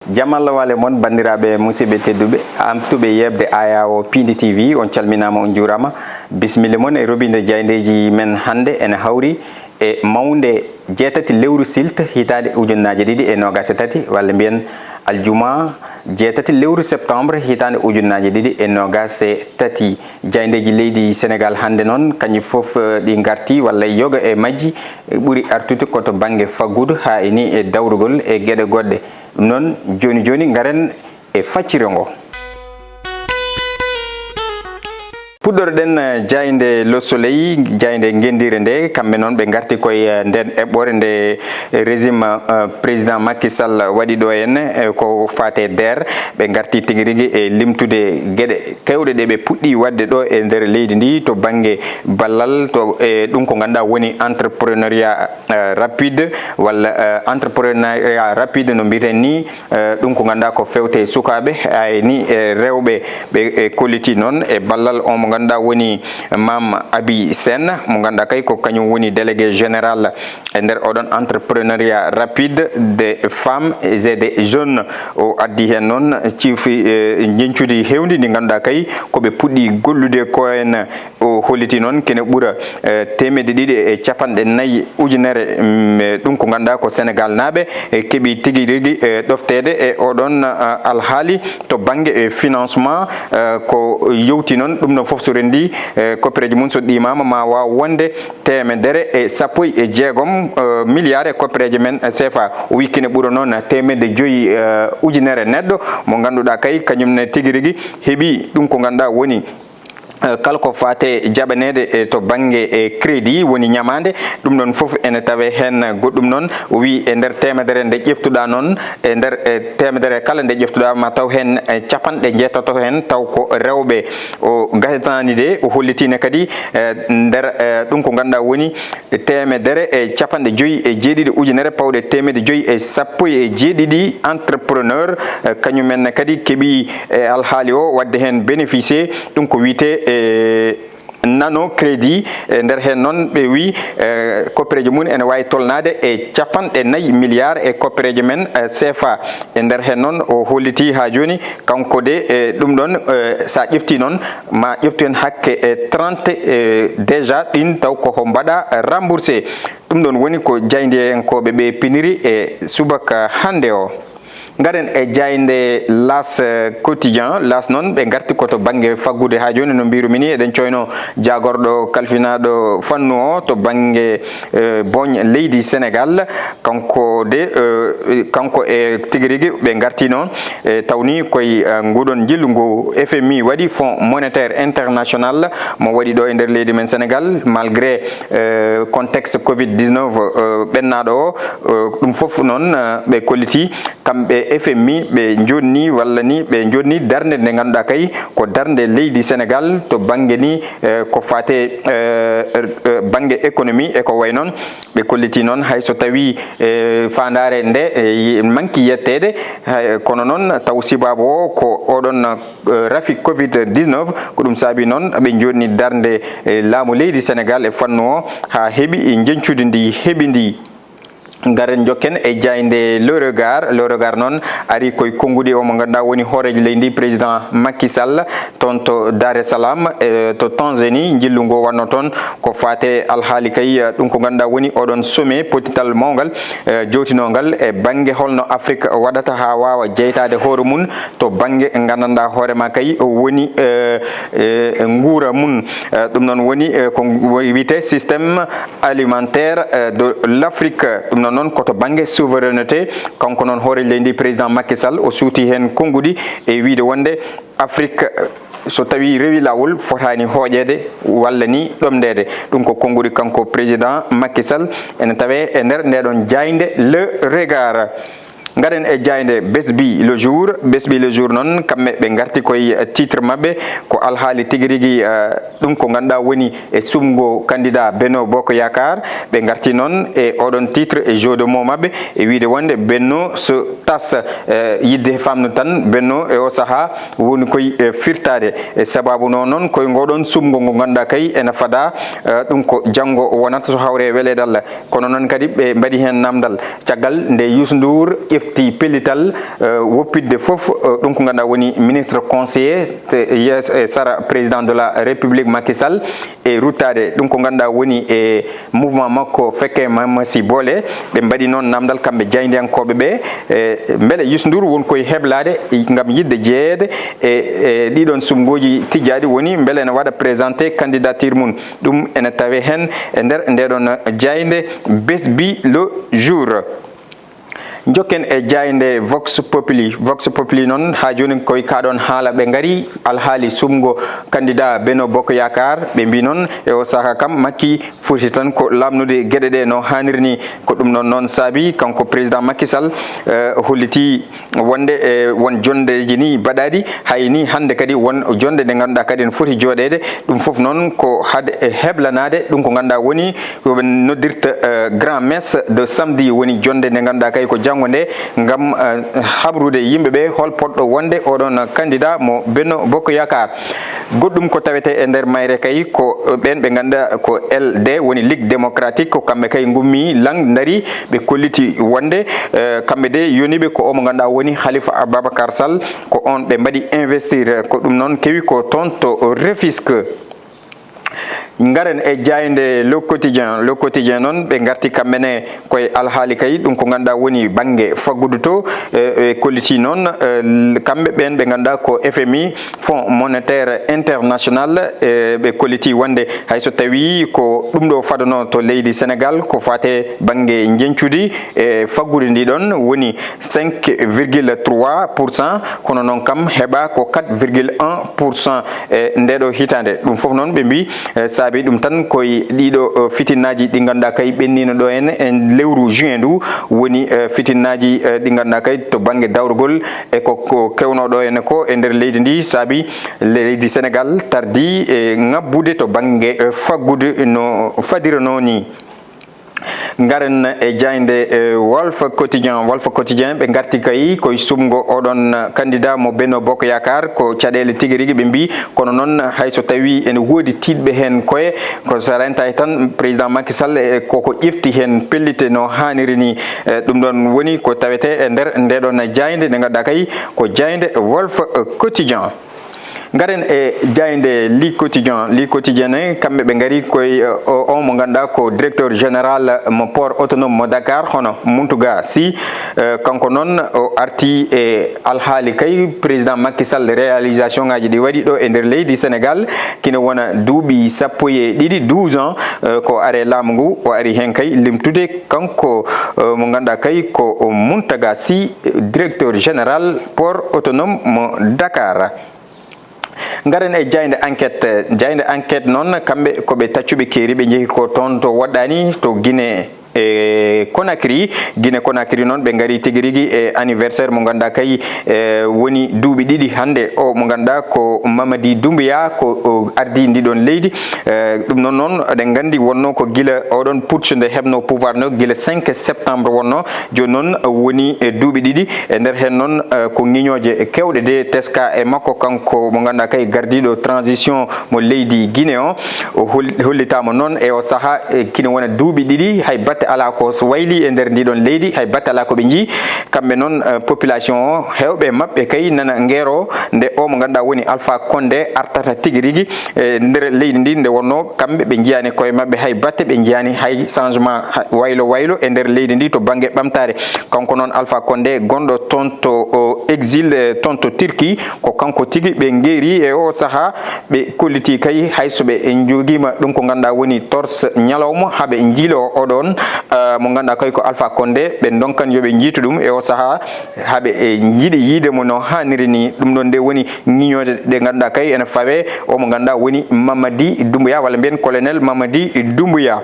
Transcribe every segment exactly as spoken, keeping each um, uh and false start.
Jam Allah wale mon, banndiraaɓe musidɓe tedduɓe, amtuɓe yeɓde Ayawo Piindi T V, on calminaama, on njuuraama. Bisimilla mon e roɓinde jaayndeeji men hannde ene hawri e mawnde jeetati lewru silt hitaande ujunnaaje ɗiɗi e noogaas e tati, walla mbiyen aljuma jeetati lewru septembre hitaande ujunnaaje ɗiɗi e noogaas e tati. Jaayndeeji leydi Senegaal hannde noon, kañum fof, eh, ɗi ngarti walla yoga e majji, eh, ɓuri artude ko to bannge faggudu haa e ni e dawrugol e geɗe goɗɗe. Ɗum noon, jooni jooni, ngaren e facciro ngo. Puɗɗoroɗen, eh, jaaynde Le Soleil, jaaynde ngenndiire nde, kamɓe noon ɓe ngarti koye, eh, nden eɓɓore nde régime, eh, président Macky Sall waɗi ɗo en, eh, ko faate DER. Ɓe ngarti tigi rigi e limtude geɗe kewɗe ɗe ɓe puɗɗi waɗde ɗo e nder leydi ndi to bannge ballal, to, e ɗum ko ngannduɗaa woni entrepreneuriat, eh, rapide, walla, eh, entrepreneuriat rapide no mbiyeten ni, eh, ɗum ko ngannduɗaa ko fewte e sukaaɓe, ay ni e rewɓe, ɓe e kolliti noon e ballal on mo ngannduɗaa woni Mame Abi Sène, mo ngannduɗaa kay ko kañum woni délégué général e nder oɗon entrepreneuriat rapide des femmes et des jeunes. O addi heen noon ciifi, eh, njeñcudi heewndi ndi ngannduɗaa kay ko ɓe puɗɗi gollude ko en. O holliti noon kene ɓura, eh, teemedde ɗiɗi e capanɗe nayi ujunere, mm, eh, ɗum ko ngannduɗaa ko Senegaal naaɓe, eh, keɓi tigi rigi, eh, ɗofteede e oɗon, eh, alhaali to bannge, eh, financement, eh, ko yowti noon ɗum ɗon fof so renndi, eh, koppereeji mum so ɗimaama ma waaw wonde teemedere e sappo e jeegom, eh, milliard e koppereeje men, eh, C F A. O wi kene ɓura noon teemedde joyi, eh, ujunere neɗɗo mo ngannduɗaa kay kañum ne tigi rigi heɓi ɗum ko ngannduɗaa woni, eh, kala ko faate jaɓaneede, eh, to bannge, eh, crédit woni ñamaande, ɗum ɗon fof ene tawe heen goɗɗum noon. O wi e nder teemedere nde ƴeftuɗaa noon, e nder, eh, teemedere kala nde ƴeftuɗaa ma taw heen, eh, capanɗe njeetato heen taw ko rewɓe. O gasetaani de, o hollitiino kadi, eh, nder, eh, ɗum ko ngannduɗaa woni teemedere e capanɗe joyi e jeeɗiɗi ujunere pawɗe teemedde joyi e sappo e jeeɗiɗi entrepreneur, eh, kañum en kadi keɓi, eh, alhaali o waɗde heen bénéficier, ɗum ko wiyetee, eh, nano crédit. E nder heen noon ɓe wi, eh, koppereeji mum ene waawi tolnaade e capanɗe nayi milliard e koppereeje men, eh, C F A. E nder heen noon o holliti haa jooni kanko de, e ɗum ɗon, eh, so a ƴefti noon ma ƴeftu heen hakke e trente, eh, déjà ɗin taw ko ho mbaɗa remboursé. Ɗum ɗon woni ko jaayndiyankooɓe ɓe piniri e subaka hannde o. Ngaren e jaaynde L'As, eh, Quotidien. L'As noon, ɓe ngarti ko to bannge faggude haa jooni, no mbiirumi ni, eɗen coyno jaagorɗo kalfinaaɗo fannu o to bannge, eh, booñ leydi Senegaal. Kanko de, eh, kanko e tigi rigi ɓe ngartino, eh, tawni koye, eh, nguɗon njillu ngu F M I waɗi, Fonds Monétaire International, mo waɗi ɗo e nder leydi men Senegaal, malgré, eh, contexte covid dix-neuf, eh, ɓennaaɗo o, eh, ɗum fof noon, eh, ɓe kolliti. Kamɓe F M I ɓe jonni walla ni ɓe jonni darnde nde ngannduɗaa kay ko darnde leydi Senegaal to bannge ni, eh, ko faate, eh, eh, bannge économie e ko way noon. Ɓe kolliti noon hay so tawii, eh, faandaare nde, eh, manki yetteede, hay, kono noon taw sibaabu o ko oɗon, eh, rafi covid dix-neuf, ko ɗum saabi noon ɓe jonni darnde, eh, laamu leydi Senegaal e fannu o haa heɓi njeñcudi ndi heɓi ndi. Ngaren njokken e jaaynde Le Regard. Le Regard noon ari koye konnguɗi o mo ngannduɗaa woni hooreejo leydi ndi, président Macky Sall, toon to Dar es Salaam, e to Tanzanie. Njillu ngu waɗno toon ko faate alhaali kay, eh, ɗum ko ngannduɗaa woni oɗon sommet pottital mawngal, eh, jowtinongal e bannge holno Afrique waɗata haa waawa jeytaade hoore mum to bannge nganndanɗaa hoore ma kay woni, eh, eh, nguura mum. Eh, ɗum noon woni, eh, ko wiyetee système alimentaire, eh, de l'Afrique. Ɗum noon noon ko to bannge souveraineté. Kanko noon hooreejo leydi ndi, président Macky Sall, o suuti heen konnguɗi e wiyde wonde Afrique, eh, so tawii rewi laawol, fotaani hooƴeede walla ni ɗomndeede. Ɗum ko konnguɗi kanko président Macky Sall ene tawee e nder ndeɗon jaaynde Le Regard. Ngaren e jaaynde Besbi Le Jour. Besbi Le Jour noon, kamɓe ɓe ngarti koye titre maɓɓe, ko alhaali tigi rigi, eh, ɗum ko ngannduɗaa woni e suɓngo candidat Benno Bokk Yaakaar. Ɓe ngarti noon e oɗon titre e jeu de mots maɓɓe, e wiyde wonde Benno so tas, eh, yidde famnu tan Benno e o sahaa woni koye, eh, firtaade. E sabaabu noon, noon koye ngoɗon suɓngo ngo ngannduɗaa kay ene fada, eh, ɗum ko janngo wonata so hawre weleede Allah. Kono noon kadi ɓe mbaɗi heen namdal caggal nde Youssou Ndour ƴefti ti pellital, eh, woppitde fof, eh, ɗum ko ngannduɗaa woni ministre conseiller te yeeso e sara président de la république Macky Sall, e ruttaade ɗum ko ngannduɗaa woni e mouvement makko Fekke Mamasi Boole. Ɓe mbaɗi noon namdal kamɓe jaayndiyankooɓe ɓe, e mbele Youssou Ndour won koye heblaade ngam yiɗde jeyeede e, e ɗiɗon sumngooji tijjaaɗi, woni mbele ene waɗa présenté candidature mum. Ɗum ene tawee heen e nder ndeɗon jaaynde Bessbee le Jour. Njokken e jaaynde Vox Populi. Vox Populi noon, haa jooni koye kaa ɗoon haala ɓe ngari, alhaali suɓngo candidat Benno Bokk Yaakaar. Ɓe mbii noon, e o sahaa kam, Macky foti tan ko laaɓnude geɗe ɗe no haaniri ni. Ko ɗum noon, noon saabi kanko président Macky Sall, eh, hollitii wonde, eh, won jonndeeji ni mbaɗaaɗi, hay ni hannde kadi won jonnde nde ngannduɗaa kadi ne foti jooɗeede. Ɗum fof noon ko hade e heblanaade ɗum ko ngannduɗaa woni ko ɓe noddirta, eh, grand messe de samedi, woni jonnde nde ngannduɗaa kay ko janngo nde, ngam, eh, habrude yimɓe ɓe hol potɗo wonde oɗon candidat mo Benno Bokk Yaakaar. Goɗɗum ko tawetee e nder mayre kay ko ɓeen ɓe ngannduɗaa ko L D, woni Ligue Démocratique, ko kamɓe kay ngummi lang ndari, ɓe kolliti wonde, eh, kamɓe de yoniiɓe ko o mo ngannduɗaa woni Khalifa Ababacar Sall, ko on ɓe mbaɗi investir. Ko ɗum noon kewi ko toon to Rufisque. Ngaren e jaaynde Le Quotidien. Le Quotidien noon, ɓe ngarti kamɓe ne koye alhaali kay, ɗum ko ngannduɗaa woni bannge faggudu to, e, e kolliti noon, e, kamɓe ɓeen ɓe ngannduɗaa ko F M I, Fonds Monétaire International, e, ɓe kolliti wonde hay so tawii ko ɗum ɗo fadanoo to leydi Sénégal, ko faate bannge njeñcudi e faggudu ndi ɗoon woni cinq virgule trois pour cent, kono noon kam heɓa ko quatre virgule un pour cent e ndeɗo hitaande. Ɗum fof noon ɓe mbii, e, saabi ɗum tan koye ɗiɗo, e, fitinnaaji ɗi ngannduɗaa kay ɓenniino ɗo en, e lewru juin ndu, woni, e, fitinnaaji, e, ɗi ngannduɗaa kay to bannge dawrugol e ko, ko kewnoo ɗo en ko e nder leydi ndi, saabi leydi Sénégal tardi e ŋabbude to bannge, e, faggudu no fadiranoo ni. Ngaren e jaaynde, e, Walf Quotidien. Walf Quotidien, ɓe ngarti kay koye suɓngo oɗon candidat mo Benno Bokk Yaakaar. Ko caɗeele tigi rigi ɓe mbii, kono noon hay so tawii ene woodi tiiɗɓe heen koye, ko so rentaaki tan président Macky Sall e koko ƴefti heen pellite no haaniri ni. E, ɗum ɗoon woni ko tawetee e nder ndeɗoon jaaynde nde ngannduɗaa kay ko jaaynde Walf Quotidien. Ngaren e jaaynde Le Quotidien. Le Quotidien ne, kamɓe ɓe ngari koye, o, o mo ngannduɗaa ko directeur général mo port autonome mo Dakar, hono Mountaga Sy. Eh, kanko noon o arti e alhaali kay président Macky Sall, réalisation ngaji ɗi waɗi ɗo e nder leydi Sénégal, kina wona duuɓi sappo e ɗiɗi, douze ans, eh, ko are laamu ngu, o ari heen kay limtude kanko, eh, mo ngannduɗaa kay ko Mountaga Sy, directeur général port autonome mo Dakar. Ngaren e jaaynde Enquête. Jaaynde Enquête noon, kamɓe ko ɓe taccuɓe keeri, ɓe njehi ko toon to woɗɗaani, to Guinée e Conakry. Guinée Conakry noon, ɓe ngari tigi rigi e anniversaire mo ngannduɗaa kay, e, woni duuɓi ɗiɗi hannde o mo ngannduɗaa ko Mamadi Doumbouya ko o ardi ndi ɗoon leydi. E, ɗum noon, noon eɗen nganndi wonnoo ko gila oɗon putsch nde heɓnoo pouvoir no gila cinq septembre wonnoo. Jooni noon woni e duuɓi ɗiɗi. E nder heen noon, eh, ko ŋiñooje keewɗe de teska e makko, kanko mo ngannduɗaa kay gardiiɗo transition mo leydi Guinée o. O hol-, hollitaama noon e o sahaa, eh, kina wona duuɓi ɗiɗi, hay batte alaa ko so wayli e nder ndi ɗoon leydi, hay batte alaa ko ɓe njii. Kamɓe noon, eh, population o, heewɓe maɓɓe kay nana ngeero nde o mo ngannduɗaa woni Alpha Condé artata tigi rigi e nder leydi ndi, nde wonnoo kamɓe ɓe njiyaani koye maɓɓe hay batte, ɓe njiyaani hay changement ha-, waylo waylo e nder leydi ndi to bannge ɓamtaare. Kanko noon Alpha Condé gonɗo toon to, o, exil, e, toon to Turquie, ko kanko tigi ɓe ngeeri e o sahaa, ɓe kollitii kay hay so ɓe njogiima ɗum ko ngannduɗaa woni torche ñalawma haa ɓe njiiloo oɗon, eh, mo ngannduɗaa kay ko Alpha Condé, ɓe ndonkan yo ɓe njiitu ɗum e o sahaa haa ɓe, eh, njiɗi yiide mo no haaniri ni. Ɗum ɗoon nde woni ŋiñoode ɗe ngannduɗaa kay ene fawe o mo ngannduɗaa woni Mamadi Doumbouya, walla mbiyen colonel Mamadi Doumbouya.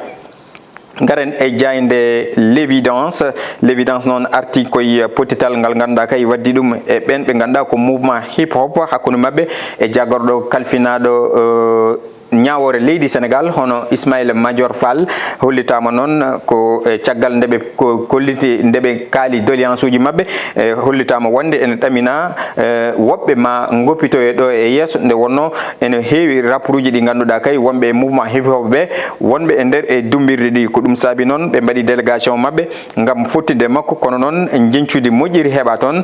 Ngaren e jaaynde L'Évidence. L'Évidence noon arti koye potital ngal ngannduɗaa kay waddi ɗum e ɓeen ɓe ngannduɗaa ko mouvement hip hop hakkunde maɓɓe e jagorɗo kalfinaaɗo, eh, ñaawoore leydi Senegaal, hono Ismaïla Madior Fall, hollitaama noon ko e caggal nde ɓe ko kolliti, nde ɓe kaali doléance uji maɓɓe, e hollitaama wonde ene ɗamina, e, woɓɓe ma ngoppitoye ɗo e yeeso, nde wonnoo ene heewi rapport uji ɗi ngannduɗaa kay wonɓe e mouvement hip hop ɓe, wonɓe e nder e dummbirɗe ɗi. Ko ɗum saabi noon ɓe mbaɗi délégation maɓɓe ngam fottinde makko, kono noon njeñcudi moƴƴiri heɓa toon,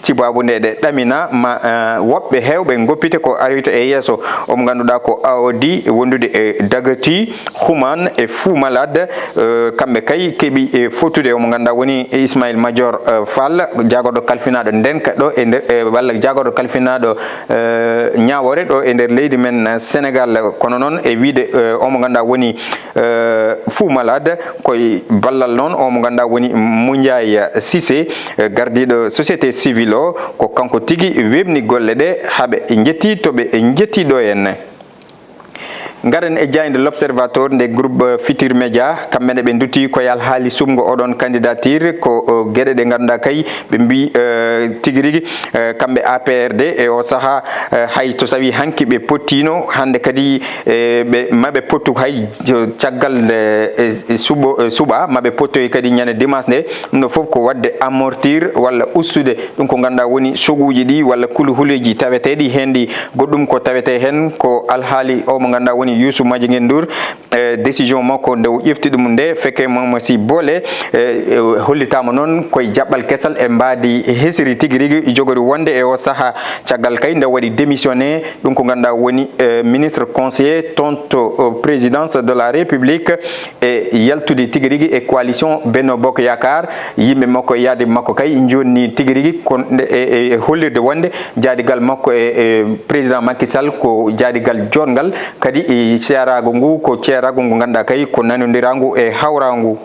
sibaabu nde ɗe ɗamina ma, eh, woɓɓe heewɓe ngoppite ko aroyta e yeeso. Omo ngannduɗaa ko awdi wondude e Dagati, Xuman e Fou Malade, eh, kamɓe kay keɓi, eh, fottude. Omo ngannduɗaa woni Ismaïla Madior, eh, Fall, jaagorɗo kalfinaaɗo ndenka ɗo e nder, eh, walla jaagorɗo kalfinaaɗo, eh, ñaawoore ɗo e nder leydi men, eh, Senegaal. Kono noon e wiyde, eh, omo ngannduɗaa woni, eh, Fou Malade, koye ballal noon omo ngannduɗaa woni Moundiaye Cissé, eh, gardiiɗo société civile o, ko kanko tigi weɓni golle ɗe haa ɓe njetti to ɓe njetti ɗo henne. Ngaren e jaaynde L'Observateur nde groupe, eh, Futur Média, kamɓe ne ɓe ndutti koye alhaali suɓngo oɗon candidature, ko, eh, geɗe ɗe ngannduɗaa kay ɓe mbii, eh, tigi rigi, eh, kamɓe A P R D e o sahaa, eh, hay so tawii hanki ɓe pottiino, hannde kadi, eh, ɓe, ma ɓe pottu hay jo-, caggal, eh, eh, suɓo, eh, suɓa, ma ɓe pottoye kadi ñande dimanche nde. Ɗum ɗo fof ko waɗde amortir walla ustude ɗum ko ngannduɗaa woni soguuji ɗi walla kuluhuleeji taweteeɗi heen ɗi. Goɗɗum ko tawetee heen ko alhaali o mo ngannduɗaa woni Youssou Madjiguène Ndour, eh, décision makko nde o ƴefti ɗum nde, fekke Mamasi Bole, eh, eh, hollitaama noon koye jaɓɓal kesal e mbaadi hesiri tigi rigi jogori wonde e o sahaa. Caggal kay nde waɗi démissionné, ɗum ko ngannduɗaa woni, eh, ministre conseiller toon to, eh, présidence de la République e yaltude tigi rigi e coalition Benno Bokk Yaakaar. Yimɓe makko e yaade makko kay njonni tigi rigi kon-, e, e, e hollirde wonde jaadigal makko e, e président Macky Sall ko jaadigal joɗngal, kadi e ceeraago ngu ko ceeraago ngu ngannduɗaa kay ko nanondiraangu e hawraangu.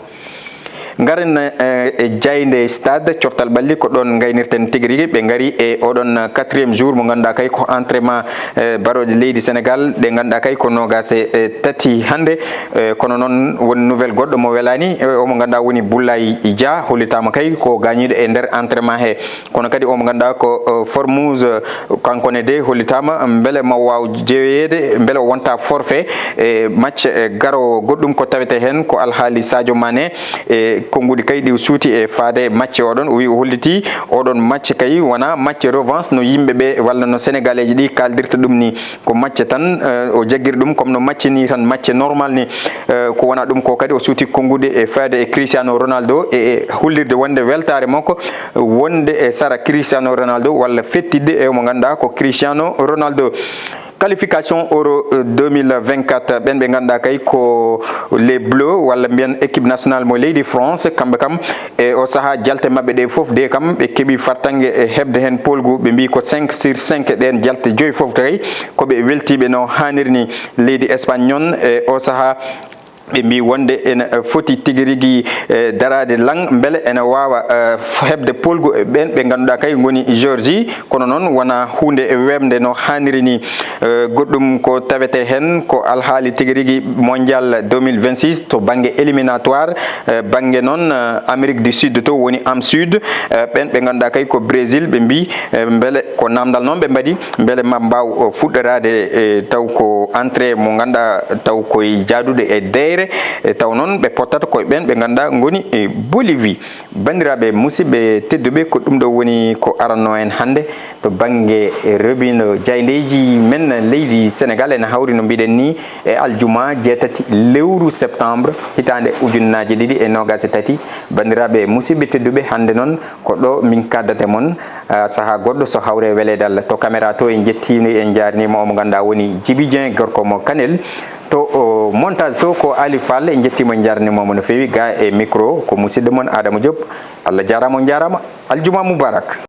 Ngaren, eh, e jaaynde Stade, coftal ɓalli ko ɗoon ngaynirten tigi rigi. Ɓe ngari e oɗon quatrième jour mo ngannduɗaa kay ko entraînement, eh, barooɗe leydi Senegaal ɗe ngannduɗaa kay ko noogaas e, e tati hannde. Eh, kono noon won nouvelle goɗɗo mo welaani, eh, omo ngannduɗaa woni Boulaye Dia, hollitaama kay ko gaañiiɗo e nder entraînement he. Kono kadi omo ngannduɗaa ko, eh, Formose, eh, kanko ne de hollitaama mbele ma waaw jeyeede, mbele o wonta forfait e match, eh, garoowo. Goɗɗum ko tawetee heen ko alhaali Sadio Mané e konnguɗi kay ɗi o suuti e faade match oɗon. O wi o hollitii oɗon match kay wonaa match revanche no yimɓe ɓe walla no Sénégalais ji ɗi kaaldirta ɗum ni. Ko match tan, eh, o jaggiri ɗum comme no match ni tan, match normal ni. Eh, ko wonaa ɗum ko kadi o suuti konnguɗi e faade e Cristiano Ronaldo e, e hollirde wonde weltaare makko wonde e sara Cristiano Ronaldo walla fettidde e mo ngannduɗaa ko Cristiano Ronaldo. Qualification Euro, eh, deux mille vingt-quatre, ɓen ɓe ngannduɗaa kay ko les Bleus walla mbiyen équipe nationale mo leydi France, kamɓe kam e o sahaa jalte maɓɓe ɗe fof de kam ɓe keɓi fartaŋŋe e heɓde heen poolgu. Ɓe mbii ko cinq sur cinq ɗeen jalte joyi fof kay ko ɓe weltiiɓe no haaniri ni. Leydi Espagne noon e o sahaa ɓe mbii wonde ene foti tigi rigi, eh, daraade laŋ mbele ene waawa, eh, f-, heɓde poolgu e ɓeen ɓe ngannduɗaa kay ngoni Géorgie, kono noon wonaa huunde weeɓnde no haaniri ni. Eh, goɗɗum ko tawetee heen ko alhaali tigi rigi Mondial deux mille vingt-six to bannge éliminatoire, eh, bannge noon, eh, Amérique du Sud to woni am Sud, eh, ɓeen ɓe ngannduɗaa kay ko Brésil, ɓe mbii, eh, mbele ko naamndal noon ɓe mbaɗi, mbele ma mbaaw, o, fuɗɗoraade, e, taw ko entrée mo ngannduɗaa taw koye jaaduɗo e deeyre, e, taw noon ɓe pottata koye ɓeen ɓe ngannduɗaa ngoni e Bolivie. Banndiraaɓe musidɓe tedduɓe, ko ɗum ɗo woni ko aranno en hannde to bannge, e, robindo jaayndeeji men leydi Senegaal. Ene hawri no mbiɗen ni e aljuma jeetati lewru septembre hitaande ujunnaaje ɗiɗi e noogaas e tati. Banndiraaɓe musidɓe tedduɓe, hannde noon ko ɗo min kaddata mon, ah, sahaa goɗɗo so hawre weleede Allah. To caméra to en njettiima, en njaarniima o mo ngannduɗaa woni Djiby Dieng, gorko mo Kanel. To, o, montage to ko Ali Fall, en njettiima, en njaarniima mo no feewi. Ga e micro ko musidɗo mon Adama Diop. Allah jaaraama, on njaaraama. Aljuma mubarak.